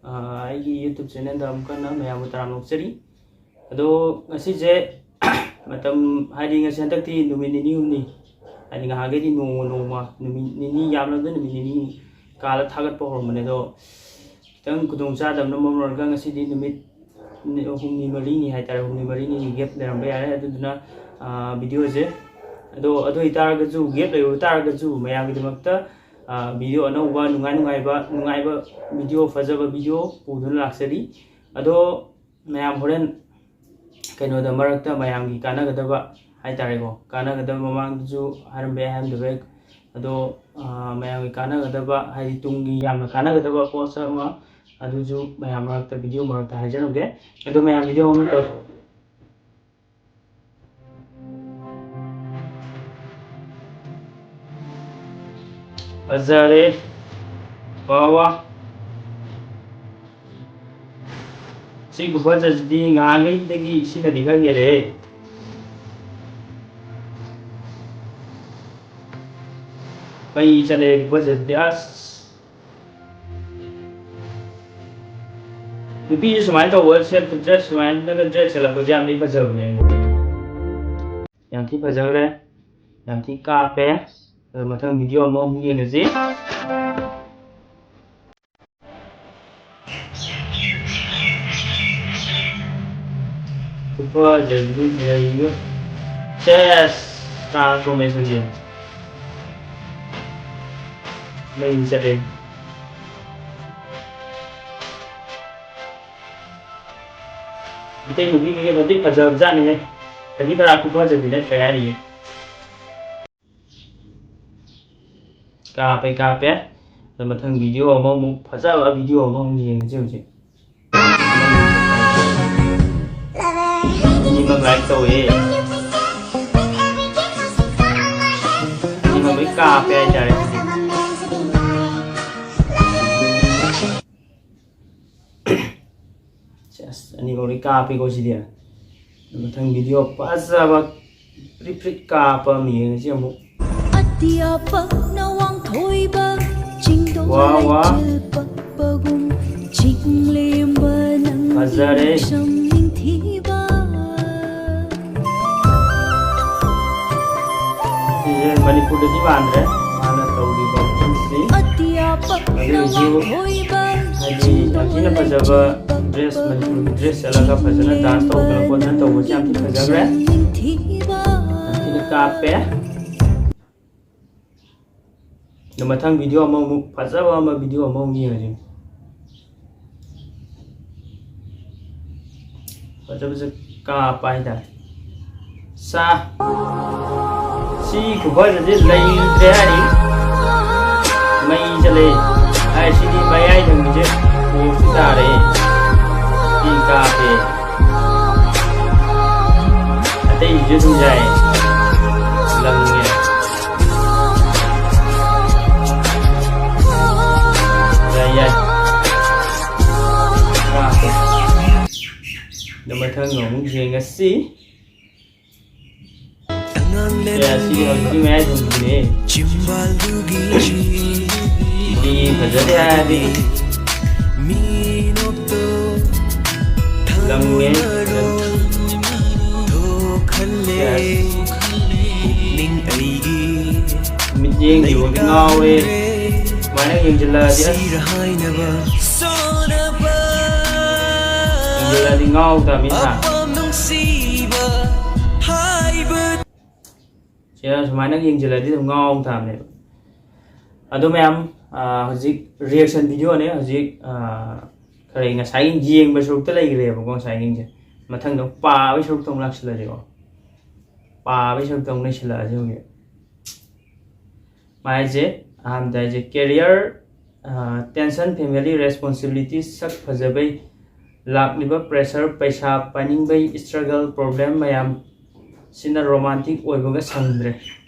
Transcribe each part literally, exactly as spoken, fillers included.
ꯑꯩꯒꯤ YouTube channelꯗ ꯑꯃꯨꯛ ꯍꯟꯅ ꯃꯌꯥꯝꯕꯨ ꯇꯔꯥꯝꯅ ꯑꯣꯛꯆꯔꯤ꯫ ꯑꯗꯣ ꯉꯁꯤꯁꯦ ꯃꯇꯝ, ꯍꯥꯏꯗꯤ ꯉꯁꯤ ꯍꯟꯗꯛꯇꯤ ꯅꯨꯃꯤꯠ ꯅꯤꯅꯤ ꯍꯨꯝꯅꯤ, ꯍꯥꯏꯗꯤ ꯉꯍꯥꯟꯈꯩꯗꯤ ꯅꯣꯡꯃ ꯅꯣꯡꯃ, ꯅꯨꯃꯤꯠ ꯅꯤꯅꯤ, ꯌꯥꯝꯂꯕꯗ ꯅꯨꯃꯤꯠ ꯅꯤꯅꯤ ꯀꯥꯜꯂ ꯊꯥꯒꯠꯄ ꯍꯧꯔꯝꯕꯅꯦ꯫ ꯑꯗꯣ ꯈꯤꯇꯪ ꯈꯨꯗꯣꯡ ꯆꯥꯗꯕꯅ ꯃꯔꯝ ꯑꯣꯏꯔꯒ ꯉꯁꯤꯗꯤ ꯅꯨꯃꯤꯠ ꯅꯤ-, ꯍꯨꯝꯅꯤ ꯃꯔꯤꯅꯤ ꯍꯥꯏꯇꯥꯔꯦ, ꯍꯨꯝꯅꯤ ꯃꯔꯤꯅꯤ gap ꯂꯩꯔꯝꯕ ꯌꯥꯔꯦ꯫ ꯑꯗꯨꯗꯨꯅ, ꯑꯥ, videoꯁꯦ, ꯑꯗꯣ ꯑꯗꯨ ꯑꯣꯏꯇꯥꯔꯒꯁꯨ, gap ꯂꯩꯔꯨꯕ ꯇꯥꯔꯒꯁꯨ ꯃꯌꯥꯝꯒꯤꯗꯃꯛꯇ, ꯑꯥ, video ꯑꯅꯧꯕ, ꯅꯨꯡꯉꯥꯏ ꯅꯨꯡꯉꯥꯏꯕ, ꯅꯨꯡꯉꯥꯏꯕ video, ꯐꯖꯕ video ꯄꯨꯗꯨꯅ ꯂꯥꯛꯆꯔꯤ꯫ ꯑꯗꯣ ꯃꯌꯥꯝ ꯍꯣꯔꯦꯟ ꯀꯩꯅꯣꯗ, ꯃꯔꯛꯇ ꯃꯌꯥꯝꯒꯤ ꯀꯥꯟꯅꯒꯗꯕ ꯍꯥꯏꯇꯥꯔꯦꯀꯣ, ꯀꯥꯟꯅꯒꯗꯕ, ꯃꯃꯥꯡꯗꯁꯨ ꯍꯥꯏꯔꯝꯕ ꯌꯥꯏ, ꯍꯥꯏꯔꯝꯗꯕ ꯌꯥꯏ꯫ ꯑꯗꯣ, ꯑꯥ, ꯃꯌꯥꯝꯒꯤ ꯀꯥꯟꯅꯒꯗꯕ, ꯍꯥꯏꯗꯤ ꯇꯨꯡꯒꯤ ꯌꯥꯝꯅ ꯀꯥꯟꯅꯒꯗꯕ ꯄꯣꯠꯁꯛ ꯑꯃ, ꯑꯗꯨꯁꯨ ꯃꯌꯥꯝ ꯃꯔꯛꯇ, video ꯃꯔꯛꯇ ꯍꯥꯏꯖꯔꯝꯒꯦ꯫ ꯑꯗꯣ ꯃꯌꯥꯝ video ꯑꯃ ꯇꯧ-, ꯐꯖꯔꯦ꯫ ꯋꯥ, ꯋꯥ꯫ ꯁꯤ ꯈꯨꯐꯖꯁꯤꯗꯤ ꯉꯍꯥꯟꯈꯩꯗꯒꯤ ꯁꯤꯅꯗꯤ ꯈꯔ ꯍꯦꯜꯂꯦꯍꯦ꯫ ꯃꯩ ꯆꯠꯂꯦ ꯈꯨꯐꯖꯁꯤꯗꯤ, ꯑꯁ꯫ ꯅꯨꯄꯤꯁꯨ ꯁꯨꯃꯥꯏꯅ ꯇꯧꯕ ꯁꯦꯠꯄ, dress ꯁꯨꯃꯥꯏꯅꯒ dress ꯁꯦꯠꯂꯛꯄꯁꯦ ꯌꯥꯝ ꯊꯤ ꯐꯖꯕꯅꯦ꯫ ꯌꯥꯝ ꯊꯤ ꯐꯖꯈ꯭ꯔꯦ, ꯌꯥꯝ ꯊꯤ ꯀꯥꯞꯄꯦ꯫ ꯑꯗꯣ ꯃꯊꯪ video ꯑꯃꯃꯨꯛ ꯌꯦꯡꯉꯁꯤ꯫ ꯈꯨꯐꯖꯁꯤꯗꯤ ꯂꯩꯕ꯫ ꯁꯦꯁ! Transformation ꯁꯦ꯫ ꯃꯩ ꯆꯠꯂꯦ꯫ ꯃꯤꯇꯩ ꯅꯨꯄꯤꯈꯩ ꯃꯇꯤꯛ ꯐꯖꯕꯖꯥꯠꯅꯤꯍꯦ꯫ ꯐꯗꯤ ꯐꯖ, ꯈꯨꯐꯖꯗꯤ ꯅꯠꯇ꯭ꯔꯦ ꯍꯥꯏꯔꯤꯌꯦ꯫ ꯀꯥꯞꯄꯦ, ꯀꯥꯞꯄꯦ꯫ ꯑꯗꯣ ꯃꯊꯪ video ꯑꯃꯃꯨꯛ, ꯐꯖꯕ video ꯑꯃꯃꯨꯛ ꯌꯦꯡꯉꯁꯤ ꯍꯧꯖꯤꯛ꯫ ꯑꯅꯤꯃꯛ like ꯇꯧꯋꯦ꯫ ꯑꯅꯤꯃꯛ ꯂꯣꯏ ꯀꯥꯞꯄꯦ ꯍꯥꯏꯇꯥꯔꯦ ꯍꯧꯖꯤꯛ꯫ ꯁꯦꯁ, ꯑꯅꯤꯃꯛ ꯂꯣꯏ ꯀꯥꯞꯄꯦꯀꯣ ꯁꯤꯗꯤ꯫ ꯃꯊꯪ video ꯐꯖꯕ ꯄ꯭ꯔꯤꯠ ꯄ꯭ꯔꯤꯠ ꯀꯥꯞꯄ ꯑꯃ ꯌꯦꯡꯉꯁꯤ ꯑꯃꯨꯛ꯫ ꯑꯇꯤꯌꯥ ꯄꯥꯛꯅ ꯋꯥꯡꯊꯣꯏꯕ ꯆꯤꯡꯗꯣꯟ ꯋꯥ, ꯋꯥ꯫ ꯂꯩꯆꯤꯜ ꯄꯛꯄꯒꯨꯝ ꯆꯤꯛ ꯐꯖꯔꯦ꯫ ꯁꯤꯁꯦ ꯃꯅꯤꯄꯨꯔꯗꯗꯤ ꯃꯥꯟꯗ꯭ꯔꯦ ꯃꯥꯅ ꯇꯧꯔꯤꯕ ꯃꯐꯝꯁꯤ꯫ ꯑꯗꯨꯒꯤꯁꯨ ꯍꯥꯏꯗꯤ ꯌꯥꯝ ꯊꯤꯅ ꯐꯖꯕ ꯗ꯭ꯔꯦꯁ, ꯃꯅꯤꯄꯨꯔꯒꯤ ꯗ꯭ꯔꯦꯁ ꯁꯦꯠꯂꯒ ꯐꯖꯅ ꯗꯥꯟꯁ ꯇꯧꯗꯅ ꯈꯣꯠꯇꯅ ꯇꯧꯕꯁꯦ ꯌꯥꯝ ꯊꯤꯅ ꯐꯖꯈ꯭ꯔꯦ, ꯌꯥꯝ ꯊꯤꯅ ꯀꯥꯞꯄꯦ꯫ ꯑꯗꯣ ꯃꯊꯪ ꯚꯤꯗꯤꯑꯣ ꯑꯃꯃꯨꯛ ꯐꯖꯕ ꯑꯃ, ꯚꯤꯗꯤꯑꯣ ꯑꯃꯃꯨꯛ ꯌꯦꯡꯉꯁꯤ꯫ ꯐꯖ ꯐꯖ ꯀꯥꯞꯄ ꯍꯥꯏꯇꯥꯔꯦ꯫ ꯁꯥ ꯁꯤ ꯈꯨꯐꯖꯗꯤ ꯂꯩꯇ꯭ꯔꯦ ꯍꯥꯏꯔꯤ꯫ ꯃꯩ ꯆꯠꯂꯦ꯫ ꯍꯥꯏ ꯁꯤꯗꯤ ꯃꯌꯥꯏ ꯊꯪꯕꯁꯦ ꯄꯣꯁꯇꯤ ꯇꯥꯔꯦ꯫ ꯁꯤ ꯀꯥꯞꯄꯦ꯫ ꯑꯇꯩꯁꯨ ꯑꯗꯨꯝ ꯌꯥꯏ꯫ ꯂꯪꯉꯦ꯫ ꯌꯥꯏ, ꯌꯥꯏ꯫ ꯀꯥꯞꯄꯦ꯫ ꯑꯗꯣ ꯃꯊꯪ ꯑꯃꯨꯛ ꯌꯦꯡꯉꯁꯤ꯫ ꯑꯦ, ꯑꯁꯤ ꯍꯧꯖꯤꯛꯀꯤ ꯃꯌꯥꯏ ꯊꯪꯕꯗꯨꯅꯦ꯫ ꯁꯤ ꯐꯖꯗꯦ ꯍꯥꯏꯔꯗꯤ꯫ ꯂꯪꯉꯦ꯫ ꯃꯤꯠꯌꯦꯡꯁꯤꯐꯥꯎꯗꯤ ꯉꯥꯎꯔꯦ꯫ ꯁꯨꯃꯥꯏꯅ ꯌꯦꯡꯁꯤꯜꯂꯛꯑꯗꯤ ꯑꯁ꯫ ꯌꯦꯡꯁꯤꯜꯂꯛꯑꯗꯤ ꯉꯥꯎꯗ꯭ꯔꯕꯅꯤꯅ꯫ ꯁꯤꯗ ꯁꯨꯃꯥꯏꯅ ꯌꯦꯡꯁꯤꯜꯂꯗꯤ ꯑꯗꯨꯝ ꯉꯥꯎ ꯇꯥꯕꯅꯦꯕ꯫ ꯑꯗꯣ ꯃꯌꯥꯝ, ꯑꯥ, ꯍꯧꯖꯤꯛ ꯔꯤꯌꯦꯛꯁꯟ ꯚꯤꯗꯤꯑꯣꯅꯦ꯫ ꯍꯧꯖꯤꯛ, ꯑꯥ, ꯀꯔꯤ, ꯉꯁꯥꯏꯒꯤ ꯌꯦꯡꯕ ꯁꯔꯨꯛꯇ ꯂꯩꯈ꯭ꯔꯦꯕꯀꯣ, ꯉꯁꯥꯏꯒꯤꯁꯦ꯫ ꯃꯊꯪꯗ ꯄꯥꯕꯒꯤ ꯁꯔꯨꯛꯇ ꯑꯃꯨꯛ ꯂꯥꯛꯁꯤꯜꯂꯁꯤꯀꯣ꯫ ꯄꯥꯕꯒꯤ ꯁꯔꯨꯛꯇ ꯑꯃꯨꯛ ꯂꯩꯁꯤꯜꯂꯛꯑꯁꯤ ꯍꯧꯖꯤꯛ꯫ ꯃꯥꯏꯁꯦ ꯑꯍꯥꯟꯕꯗ ꯍꯥꯏꯁꯦ career, ꯑꯥ, tension, family responsibility, ꯁꯛ ꯐꯖꯕꯩ ꯂꯥꯛꯂꯤꯕ pressure, ꯄꯩꯁꯥ ꯄꯥꯏꯅꯤꯡꯕꯩ struggle, problem ꯃꯌꯥꯝ ꯁꯤꯅ romantic ꯑꯣꯏꯕꯒ ꯁꯪꯗ꯭ꯔꯦ꯫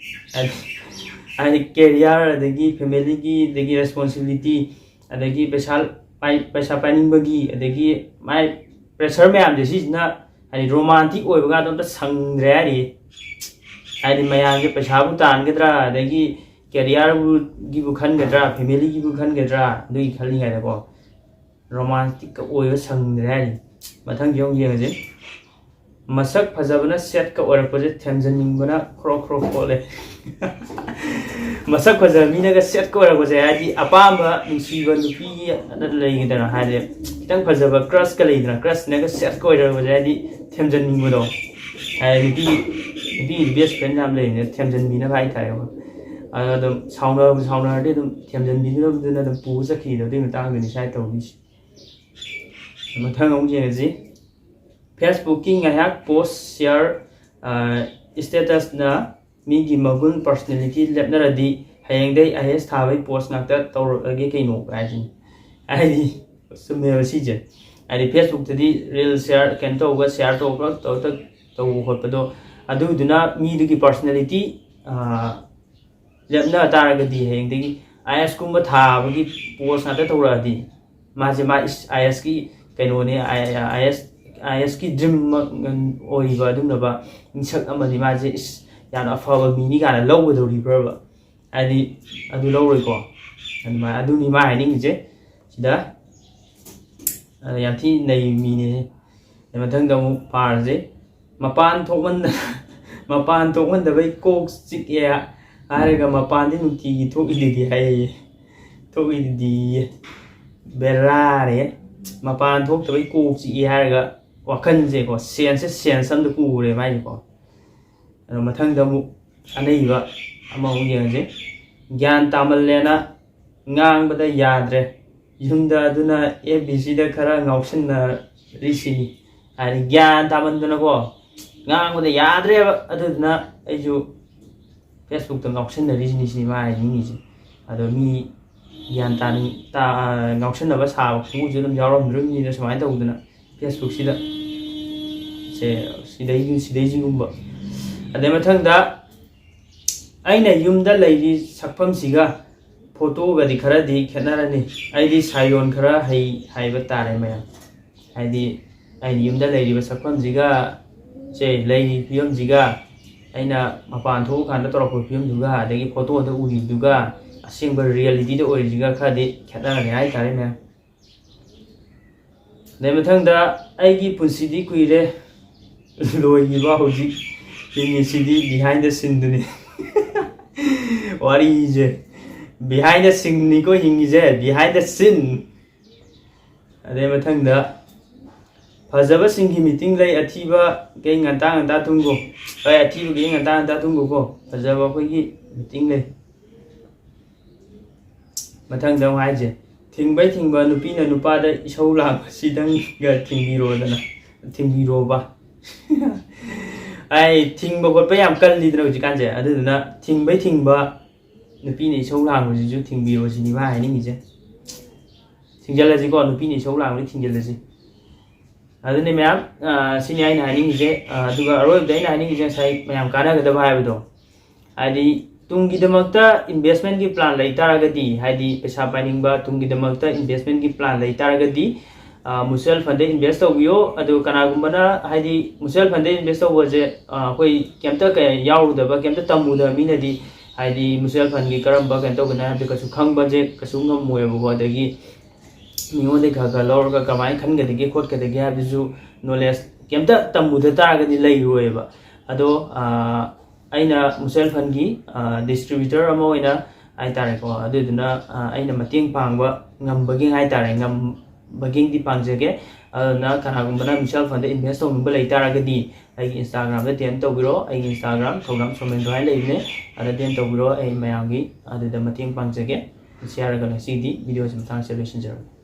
ꯍꯥꯏꯗꯤ, ꯍꯥꯏꯗꯤ career, ꯑꯗꯒꯤ familyꯒꯤ, ꯑꯗꯒꯤ responsibility, ꯑꯗꯒꯤ ꯄꯩꯁꯥ ꯄꯥꯏ-, ꯄꯩꯁꯥ ꯄꯥꯏꯅꯤꯡꯕꯒꯤ, ꯑꯗꯒꯤ ꯃꯥꯏ pressure ꯃꯌꯥꯝꯁꯦ ꯁꯤꯁꯤꯅ ꯍꯥꯏꯗꯤ romantic ꯑꯣꯏꯕꯒꯗꯣ ꯑꯝꯇ ꯁꯪꯗ꯭ꯔꯦ ꯍꯥꯏꯔꯤ꯫ ꯍꯥꯏꯗꯤ ꯃꯌꯥꯝꯁꯦ ꯄꯩꯁꯥꯕꯨ ꯇꯥꯟꯒꯗ꯭ꯔꯥ, ꯑꯗꯒꯤ careerꯕꯨ, ꯒꯤꯕꯨ ꯈꯟꯒꯗ꯭ꯔꯥ, familyꯒꯤꯕꯨ ꯈꯟꯒꯗ꯭ꯔꯥ, ꯑꯗꯨꯒꯤ ꯈꯜꯂꯤꯉꯩꯗꯀꯣ romanticꯀ ꯑꯣꯏꯕ ꯁꯪꯗ꯭ꯔꯦ ꯍꯥꯏꯔꯤ꯫ ꯃꯊꯪꯒꯤ ꯑꯃꯨꯛ ꯌꯦꯡꯉꯁꯤ꯫ ꯃꯁꯛ ꯐꯖꯕꯅ ꯁꯦꯠꯀ ꯑꯣꯏꯔꯛꯄꯁꯦ ꯊꯦꯝꯖꯤꯟꯅꯤꯡꯕꯅ ꯈ꯭ꯔꯣꯛ ꯈ꯭ꯔꯣꯛ ꯈꯣꯠꯂꯦ꯫ ꯃꯁꯛ ꯐꯖꯕ ꯃꯤꯅꯒ ꯁꯦꯠꯀ ꯑꯣꯏꯔꯛꯄꯁꯦ, ꯍꯥꯏꯗꯤ ꯑꯄꯥꯝꯕ ꯅꯨꯡꯁꯤꯕ ꯅꯨꯄꯤꯒꯤ ꯂꯩꯒꯗꯅ, ꯍꯥꯏꯗꯤ ꯈꯤꯇꯪ ꯐꯖꯕ ꯀ꯭ꯔꯁꯀ ꯂꯩꯗꯅ, ꯀ꯭ꯔꯁꯅꯒ ꯁꯦꯠꯀ ꯑꯣꯏꯔꯛꯄꯁꯦ ꯍꯥꯏꯗꯤ ꯊꯦꯝꯖꯤꯟꯅꯤꯡꯕꯗꯣ꯫ ꯍꯥꯏꯗꯤ ꯅꯨꯄꯤ, ꯅꯨꯄꯤꯒꯤꯗꯤ ꯕꯦꯁ ꯐ꯭ꯔꯦꯟ ꯌꯥꯝ ꯂꯩꯕꯅꯤꯅ ꯊꯦꯝꯖꯤꯟꯕꯤꯅꯕ ꯍꯥꯏꯇꯥꯔꯦꯀꯣ꯫ ꯑꯗꯣ ꯑꯗꯨꯝ ꯁꯥꯎꯅꯕ ꯁꯥꯎꯅꯔꯗꯤ ꯑꯗꯨꯝ ꯊꯦꯝꯖꯤꯟꯕꯤꯅꯕꯗꯨꯅ ꯑꯗꯨꯝ ꯄꯨꯕ ꯆꯠꯈꯤꯕꯗꯣ, ꯑꯗꯨꯒꯤ ꯃꯇꯥꯡꯗꯨꯅꯤ ꯁꯥꯏ ꯇꯧꯕꯤꯁꯦ꯫ ꯃꯊꯪ ꯑꯃꯨꯛ ꯌꯦꯡꯉꯁꯤ꯫ ꯐꯦꯁꯕꯨꯛꯀꯤ ꯉꯥꯏꯍꯥꯛ ꯄꯣꯁ ꯁꯤꯌꯥꯔ, ꯁ꯭ꯇꯦꯇꯁꯅ ꯃꯤꯒꯤ ꯃꯒꯨꯟ ꯄꯔꯁꯅꯦꯂꯤꯇꯤ ꯂꯦꯞꯅꯔꯗꯤ ꯍꯌꯦꯡꯗꯩ ꯑꯥꯏ ꯑꯦꯁ ꯊꯥꯕꯒꯤ ꯄꯣꯁ ꯉꯥꯛꯇ ꯇꯧꯔꯛꯑꯒꯦ ꯀꯩꯅꯣ ꯍꯥꯏꯁꯤꯅꯤ꯫ ꯍꯥꯏꯗꯤ ꯆꯨꯝꯃꯦꯕ ꯁꯤꯁꯦ꯫ ꯍꯥꯏꯗꯤ ꯐꯦꯁꯕꯨꯛꯇꯗꯤ ꯔꯤꯜ ꯁꯤꯌꯥꯔ, ꯀꯩꯅꯣ ꯇꯧꯕ, ꯁꯤꯌꯥꯔ ꯇꯧꯕ ꯇꯧꯕ ꯈꯣꯠꯄꯗꯣ, ꯑꯗꯨꯗꯨꯅ ꯃꯤꯗꯨꯒꯤ ꯄꯔꯁꯅꯦꯂꯤꯇꯤ ꯂꯦꯞꯅ ꯇꯥꯔꯒꯗꯤ, ꯍꯌꯦꯡꯗꯒꯤ ꯑꯥꯏ ꯑꯦꯁꯀꯨꯝꯕ ꯊꯥꯕꯒꯤ ꯄꯣꯁ ꯉꯥꯛꯇ ꯇꯧꯔꯛꯑꯗꯤ, ꯃꯥꯁꯦ ꯃꯥ ꯑꯥꯏ ꯑꯦꯁꯀꯤ ꯀꯩꯅꯣꯅꯦ, ꯑꯥꯏ ꯑꯦꯁ, ꯑꯥꯏ ꯑꯦꯁꯀꯤ ꯗ꯭ꯔꯤꯝ ꯑꯣꯏꯔꯤꯕ ꯑꯗꯨꯒꯨꯝꯂꯕ ꯃꯤꯁꯛ ꯑꯃꯗꯤ ꯃꯥꯁꯦ ꯏꯁ ꯌꯥꯝꯅ ꯑꯐꯕ ꯃꯤꯅꯤ ꯀꯥꯏꯅ ꯂꯧꯒꯗꯧꯔꯤꯕ꯭ꯔꯕ? ꯍꯥꯏꯗꯤ ꯑꯗꯨ ꯂꯧꯔꯣꯏꯀꯣ꯫ ꯑꯗꯨꯃꯥꯏꯅ, ꯑꯗꯨꯅꯤ ꯃꯥ ꯍꯥꯏꯅꯤꯡꯉꯤꯁꯦ ꯁꯤꯗ꯫ ꯑꯗ ꯌꯥꯝ ꯊꯤ ꯅꯩ ꯃꯤꯅꯦ꯫ ꯑꯗꯩ ꯃꯊꯪꯗ ꯑꯃꯨꯛ ꯄꯥꯔꯁꯦ꯫ "ꯃꯄꯥꯟ ꯊꯣꯛꯃꯟꯗ-, ꯃꯄꯥꯟ ꯊꯣꯛꯃꯟꯗꯕꯩ ꯀꯣꯛ ꯆꯤꯛꯑꯦ" ꯍꯥꯏꯔꯒ "ꯃꯄꯥꯟꯗꯤ ꯅꯨꯡꯇꯤꯒꯤ ꯊꯣꯛꯏꯗꯨꯗꯤ" ꯍꯥꯏꯌꯦ꯫ ꯊꯣꯛꯏꯗꯨꯗꯤ꯫ ꯕꯦꯔꯥꯔꯦ꯫ "ꯃꯄꯥꯟ ꯊꯣꯛꯇꯕꯩ ꯀꯣꯛ ꯆꯤꯛꯑꯦ" ꯍꯥꯏꯔꯒ ꯋꯥꯈꯜꯁꯦꯀꯣ, ꯁꯦꯟꯁꯁꯦ ꯁꯦꯟꯁ ꯑꯃꯗ ꯄꯨꯈ꯭ꯔꯦ ꯃꯥꯏꯁꯦꯀꯣ꯫ ꯑꯗꯣ ꯃꯊꯪꯗ ꯑꯃꯨꯛ ꯑꯅꯩꯕ ꯑꯃꯃꯨꯛ ꯌꯦꯡꯉꯁꯦ꯫ "ꯒ꯭ꯌꯥꯟ ꯇꯥꯃꯜꯂꯦꯅ ꯉꯥꯡꯕꯗ ꯌꯥꯗ꯭ꯔꯦ꯫ ꯌꯨꯝꯗ ꯑꯗꯨꯅ ꯑꯦꯐ ꯕꯤ ꯁꯤꯗ ꯈꯔ ꯉꯥꯎꯁꯤꯟꯅꯔꯤꯁꯤꯅꯤ"꯫ ꯍꯥꯏꯗꯤ ꯒ꯭ꯌꯥꯟ ꯇꯥꯃꯟꯗꯅꯀꯣ, ꯉꯥꯡꯕꯗ ꯌꯥꯗ꯭ꯔꯦꯕ꯫ ꯑꯗꯨꯗꯨꯅ ꯑꯩꯁꯨ ꯐꯦꯁꯕꯨꯛꯇ ꯉꯥꯎꯁꯤꯟꯅꯔꯤꯁꯤꯅꯤ ꯁꯤꯅꯤ ꯃꯥ ꯍꯥꯏꯅꯤꯡꯉꯤꯁꯦ꯫ ꯑꯗꯣ ꯃꯤ ꯒ꯭ꯌꯥꯟ ꯇꯥꯅꯤꯡ-, ꯇꯥ-, ꯉꯥꯎꯁꯤꯟꯅꯕ ꯁꯥꯕ ꯀꯥꯡꯕꯨꯁꯨ ꯑꯗꯨꯝ ꯌꯥꯎꯔꯝꯗꯣꯔꯤꯕꯅꯤꯅ, ꯁꯨꯃꯥꯏꯅ ꯇꯧꯗꯅ ꯐꯦꯁꯕꯨꯛꯁꯤꯗ ꯁꯦ, ꯁꯤꯗꯩ-, ꯁꯤꯗꯩꯁꯤꯒꯨꯝꯕ꯫ ꯑꯗꯩ ꯃꯊꯪꯗ, "ꯑꯩꯅ ꯌꯨꯝꯗ ꯂꯩꯔꯤ ꯁꯛꯐꯝꯁꯤꯒ ꯐꯣꯇꯣꯒꯗꯤ ꯈꯔꯗꯤ ꯈꯦꯠꯅꯔꯅꯤ꯫ ꯑꯩꯗꯤ ꯁꯥꯏꯌꯣꯟ ꯈꯔ ꯍꯩ ꯍꯥꯏꯕ ꯇꯥꯔꯦ ꯃꯌꯥꯝ"꯫ ꯍꯥꯏꯗꯤ ꯑꯩꯅ ꯌꯨꯝꯗ ꯂꯩꯔꯤꯕ ꯁꯛꯐꯝꯁꯤꯒ, ꯁꯦ, ꯂꯩꯔꯤꯕ ꯐꯤꯕꯝꯁꯤꯒ, ꯑꯩꯅ ꯃꯄꯥꯟ ꯊꯣꯛꯑꯀꯥꯟꯗ ꯇꯧꯔꯛꯄ ꯐꯤꯕꯝꯗꯨꯒ, ꯑꯗꯒꯤ ꯐꯣꯇꯣꯗ ꯎꯔꯤꯕꯗꯨꯒ, ꯑꯁꯦꯡꯕ ꯔꯤꯌꯦꯂꯤꯇꯤꯗ ꯑꯣꯏꯔꯤꯁꯤꯒ ꯈꯔꯗꯤ ꯈꯦꯠꯅꯔꯅꯤ ꯍꯥꯏꯇꯥꯔꯦ ꯃꯌꯥꯝ꯫ ꯑꯗꯩ ꯃꯊꯪꯗ ꯑꯩꯒꯤ ꯄꯨꯟꯁꯤꯗꯤ ꯀꯨꯏꯔꯦ ꯂꯣꯏꯈꯤꯕ, ꯍꯧꯖꯤꯛ ꯍꯤꯡꯉꯤꯁꯤꯗꯤ behind the scene ꯗꯨꯅꯤ꯫ ꯋꯥꯔꯤꯁꯦ behind the scene ꯅꯤꯀꯣ ꯍꯤꯡꯉꯤꯁꯦ, behind the scene꯫ ꯑꯗꯩ ꯃꯊꯪꯗ ꯐꯖꯕꯁꯤꯡꯒꯤ meeting ꯂꯩ, ꯑꯊꯤꯕ ꯀꯩ ꯉꯟꯇꯥ ꯉꯟꯇꯥ ꯇꯨꯝꯈꯣ꯫ ꯍꯣꯏ, ꯑꯊꯤꯕꯒꯤ ꯉꯟꯇꯥ ꯉꯟꯇꯥ ꯇꯨꯝꯈꯣꯀꯣ, ꯐꯖꯕ ꯑꯩꯈꯣꯏꯒꯤ meeting ꯂꯩ꯫ ꯃꯊꯪꯗ ꯑꯃꯨꯛ ꯍꯥꯏꯁꯦ, ꯊꯤꯡꯕꯩ ꯊꯤꯡꯕ ꯅꯨꯄꯤꯅ ꯅꯨꯄꯥꯗ ꯏꯁꯧ ꯂꯥꯡꯕꯁꯤꯗꯪꯒ ꯊꯤꯡꯕꯤꯔꯣꯗꯅ, ꯊꯤꯡꯕꯤꯔꯣꯕ꯫ ꯑꯩ ꯊꯤꯡꯕ ꯈꯣꯠꯄ ꯌꯥꯝ ꯀꯜꯂꯤꯗꯅ ꯍꯧꯖꯤꯛꯀꯥꯟꯁꯦ, ꯑꯗꯨꯗꯨꯅ ꯊꯤꯡꯕꯩ ꯊꯤꯡꯕ ꯅꯨꯄꯤꯅ ꯏꯁꯧ ꯂꯥꯡꯕꯁꯤꯁꯨ ꯊꯤꯡꯕꯤꯔꯣ ꯁꯤꯅꯤ ꯃꯥ ꯍꯥꯏꯅꯤꯡꯉꯤꯁꯦ꯫ ꯊꯤꯡꯖꯤꯜꯂꯁꯤꯀꯣ, ꯅꯨꯄꯤꯅ ꯏꯁꯧ ꯂꯥꯡꯕꯗꯤ ꯊꯤꯡꯖꯤꯜꯂꯁꯤ꯫ ꯑꯗꯨꯅꯤ ꯃꯌꯥꯝ, ꯑ, ꯁꯤꯅꯤ ꯑꯩꯅ ꯍꯥꯏꯅꯤꯡꯉꯤꯁꯦ꯫ ꯑ, ꯑꯗꯨꯒ ꯑꯔꯣꯏꯕꯗ ꯑꯩꯅ ꯍꯥꯏꯅꯤꯡꯉꯤꯁꯦ ꯉꯁꯥꯏ ꯃꯌꯥꯝ ꯀꯥꯟꯅꯒꯗꯕ ꯍꯥꯏꯕꯗꯣ, ꯍꯥꯏꯗꯤ ꯇꯨꯡꯒꯤꯗꯃꯛꯇ investment ꯀꯤ plan ꯂꯩ ꯇꯥꯔꯒꯗꯤ, ꯍꯥꯏꯗꯤ ꯄꯩꯁꯥ ꯄꯥꯏꯅꯤꯡꯕ ꯇꯨꯡꯒꯤꯗꯃꯛꯇ investment ꯀꯤ plan ꯂꯩ ꯇꯥꯔꯒꯗꯤ, ꯑ, mutual fund ꯗ invest ꯇꯧꯕꯤꯌꯣ꯫ ꯑꯗꯨ ꯀꯅꯥꯒꯨꯝꯕꯅ ꯍꯥꯏꯗꯤ mutual fund ꯗ invest ꯇꯧꯕꯁꯦ, ꯑ, ꯑꯩꯈꯣꯏ ꯀꯩꯝꯇ ꯀꯩ-, ꯌꯥꯎꯔꯨꯗꯕ, ꯀꯩꯝꯇ ꯇꯝꯃꯨꯗꯕ ꯃꯤꯅꯗꯤ ꯍꯥꯏꯗꯤ mutual fund ꯒꯤ ꯀꯔꯝꯕ ꯀꯩꯅꯣ ꯇꯧꯒꯅꯤ ꯍꯥꯏꯕꯗꯨ ꯀꯩꯁꯨ ꯈꯪꯕꯁꯦ ꯀꯩꯁꯨ ꯉꯝꯃꯣꯏꯕꯀꯣ꯫ ꯑꯗꯒꯤ ꯃꯤꯉꯣꯟꯗꯒꯤ ꯈꯔ ꯈꯔ ꯂꯧꯔꯒ ꯀꯃꯥꯏꯅ ꯈꯟꯒꯗꯒꯦ ꯈꯣꯠꯀꯗꯒꯦ ꯍꯥꯏꯕꯗꯨꯁꯨ knowledge ꯀꯩꯝꯇ ꯇꯝꯃꯨꯗ ꯇꯥꯔꯒꯗꯤ ꯂꯩꯔꯣꯏꯕ꯫ ꯑꯗꯣ, ꯑ, ꯑꯩꯅ mutual fund ꯒꯤ, ꯑ, distributor ꯑꯃ ꯑꯣꯏꯅ ꯍꯥꯏꯇꯥꯔꯦꯀꯣ, ꯑꯗꯨꯗꯨꯅ, ꯑ, ꯑꯩꯅ ꯃꯇꯦꯡ ꯄꯥꯡꯕ ꯉꯝꯕꯒꯤ ꯍꯥꯏꯇꯥꯔꯦ, ꯉꯝꯕꯒꯤꯗꯤ ꯄꯥꯡꯖꯒꯦ꯫ ꯑꯗꯨꯅ ꯀꯅꯥꯒꯨꯝꯕꯅ mutual fund ꯗ invest ꯇꯧꯅꯤꯡꯕ ꯂꯩ ꯇꯥꯔꯒꯗꯤ ꯑꯩꯒꯤ Instagram ꯗ D M ꯇꯧꯕꯤꯔꯣ꯫ ꯑꯩꯒꯤ Instagram ꯊꯧꯗꯥꯝ ꯁꯣꯃꯦꯟꯗ꯭ꯔꯣ ꯍꯥꯏꯅ ꯂꯩꯕꯅꯦ, ꯑꯗ D M ꯇꯧꯕꯤꯔꯣ꯫ ꯑꯩ ꯃꯌꯥꯝꯒꯤ ꯑꯗꯨꯗ ꯃꯇꯦꯡ ꯄꯥꯡꯖꯒꯦ꯫ ꯁꯤ ꯍꯥꯏꯔꯒ ꯉꯁꯤꯒꯤꯗꯤ video ꯁꯤ ꯃꯇꯥꯡꯁꯤꯗ ꯂꯣꯏꯁꯤꯟꯖꯔꯒꯦ꯫